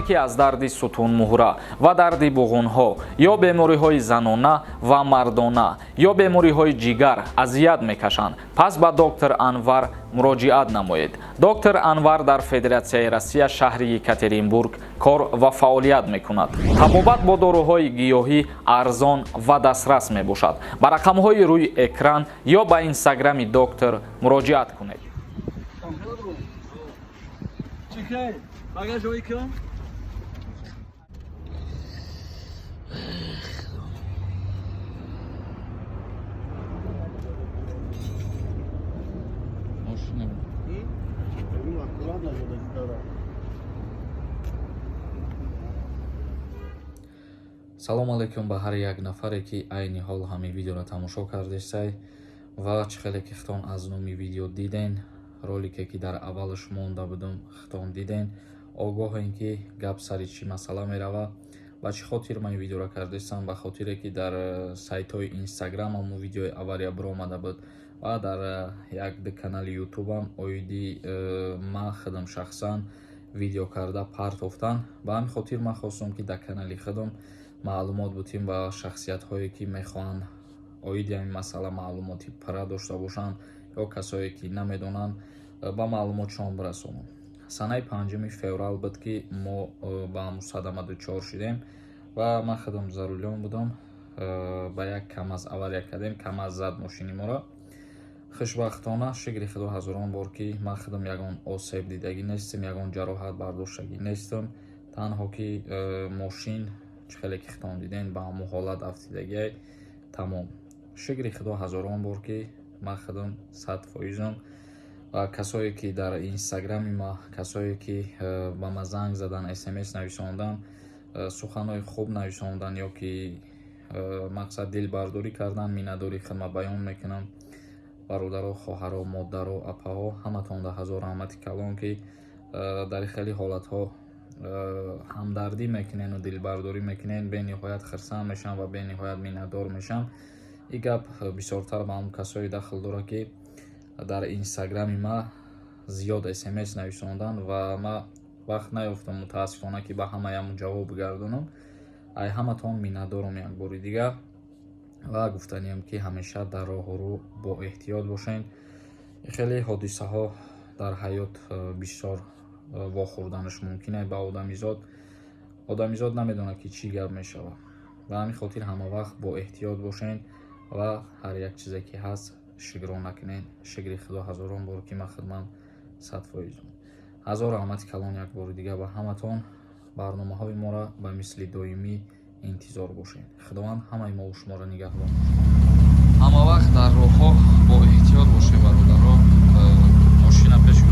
Касоне, ки аз дарди сутунмуҳра ва дарди буғунҳо ё бемориҳои занона ва мардона ё бемориҳои ҷигар азият мекашанд, пас ба доктор Анвар муроҷиат намоед. Доктор Анвар дар Федератсияи Россия, шаҳри Екатеринбург кор ва фаъолият мекунад. Табобат бо доруҳои гиёҳӣ арзон ва дастрас мебошад. Ба рақамҳои рӯи экран ё ба инстаграми доктор муроҷиат кунед. Чикай, багаж ой кун. Салому алайкум ба ҳар як нафаре, ки айни ҳол ҳамин видеоро тамошо кардесай ва чӣ хеле ки хитон аз номи видео диден, ролике ки дар аввалаш монда будум, хитон диден, огоҳем, ки гап сари чӣ масъала мерава. Ба чӣ хотир ман ин видеоро кардестам? Ба хотире ки дар сайтҳои инстаграмам видеои авария биромада буд ва дар як ду канали ютубам оиди ман худам шахсан видео карда партофтан. Ба ҳамин хотир ман хостам, ки дар канали худам маълумот бутем ба шахсиятҳое, ки мехоҳанд оиди ҳамин масъала маълумоти пурра дошта бошанд ё касое, ки намедонанд, ба маълумотшон бирасонам. Санаи 5 феврал буд, ки мо ба ҳамун садама дучор шудем ва ман худам за рулём будам. Ба як КамАЗ авария кардем. КамАЗ зад мошини моро. Хушбахтона, шукри Худо ҳазорон бор, ки ман худам ягон осеб дидагӣ нестам, ягон ҷароҳат бардоштагӣ нестам. Танҳо ки мошин, чӣ хеле ки хитон дидем, ба ҳамун ҳолат афтидагиай, тамом. Шукри Худо ҳазорон бор, ки ман худам 100 фоизам. Ва касое, ки дар инстаграми ма, касое, ки ба ма занг задан, смс нависондан, суханҳои хуб нависондан ё ки мақсад дилбардорӣ кардан, миннатдории худма баён мекунам. Бародаро, хоҳаро, модаро, апаҳо, ҳаматонда ҳазор раҳмати калон, ки дар хеле ҳолатҳо ҳамдардӣ мекунену дилбардорӣ мекунен. Бениҳоят хирсанд мешавам ва бениҳоят миннатдор мешавам. Ин гап бисёртар ба ҳамон касое дахл дорад, ки дар инстаграми ма зиёд смс нависондан ва ма вақт наёфтам, мутаассифона, ки ба ҳамаи ҳамон ҷавоб бигардонам. Ай ҳаматон миннатдорам як бори дигар ва гуфтаниям, ки ҳамеша дар роҳу рӯ бо эҳтиёт бошед. Хеле ҳодисаҳо дар ҳаёт бисёр вохӯрданаш мумкин аст ба одамизод. Одамизод намедонад, ки чӣ гап мешавад. Ба ҳамин хотир ҳама вақт бо эҳтиёт бошед ва ҳар як чизе, ки ҳаст, шукрон накунед. Шукри Худо ҳазорон бор, ки ман худман 100 фоизам. Ҳазор раҳмати калон як бори дигар ба ҳаматон. Барномаҳои моро ба мисли доимӣ интизор бошед. Худованд ҳамаи мову шуморо нигаҳбон. Ҳама вақт дар роҳҳо бо эҳтиёт бошед, бародаро. Мошина пеши